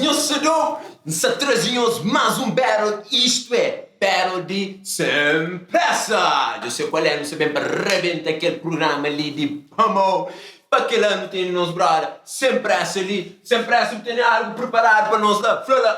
nhos sa dou, N sa traze nhos más un battle, isto é, battle di Sem Pressa! Dja sei kual é, nu sa ben pa rebenta kel prugrama li di pamó pa kel-la nu tene nos broda Sem Pressa li. Sem Pressa bu tene algu priparadu pa nos la? Fla la!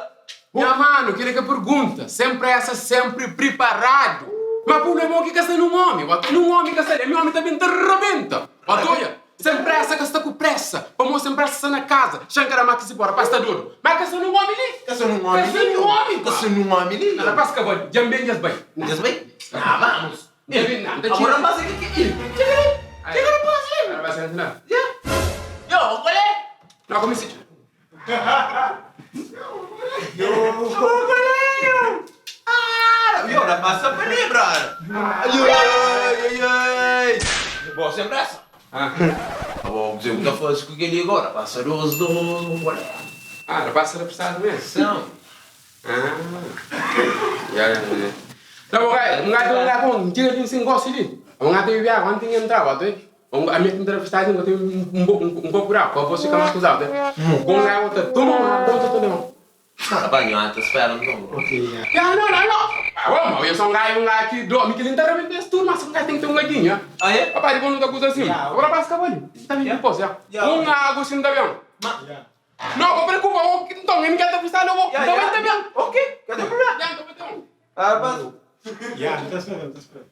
Nha manu, kel-li ka pergunta. Sem Pressa senpri priparadu. Ma prubléma o ki ka sta nun omi. Bota nun omi ka sta li, ami omi ta ben ta rabenta. Bota odja. Sem pressa ka sta ku pressa Pamo sem pressa sta na casa Xankara ma ki si pora pa sta dodu Ma ka sta nun omi li Ka sta nun omi li Ka sta nun omi Ka sta nun omi li Na rapaz ka bai Djam ben djas bai Djas bai Na vamos Nta ben na nta txiga Abo rapaz ki ki Txiga li Txiga rapaz li Rapaz li na Ya Yo kual é Na ku mi si Yo kual é yo Ah yo rapaz sta pa li brother Ayy ayy Bo sem pressa Abo kuzê bu ta faze ku kel-li agora? Pasa dos, dos, kual é? Ah, rapaz ta prestadu mesmu? São. Ah, ya, ya, ya. Ta bo gai, un gai, un gai bon, txiga li sin gosi li. Un gai ta bibi água, anti N entraba, ta Un ami ki N ta prestadu, N ten un un kopu di água, pa bo fika más kuzadu, ta Un gai ta toma un água, ta toma. Ah, pa nho ta spera nton. Ok, ya. Ya, no, no, no. Ah, bo, ma eu sou un gai, un gai ki do, mi kel-li N ta rabenta es tudu, mas un gai ten ki ten un aguinha. Ah, é? Papai, dipôs nu ta kuza asin. Ya. Agora pasa kaba li. Ta ben dipôs, ya. Ya. Un agu sin ta ben. Ma. Ya. No, ka preokupa, bo, nton, mi ka ta pristadu bo. Ya, Nta ya. ben, ta ben. Ok, ka ten problema. Ya, nta ben, ta ben. Ah, pasa. Ya, nu ta spera, nu ta spera.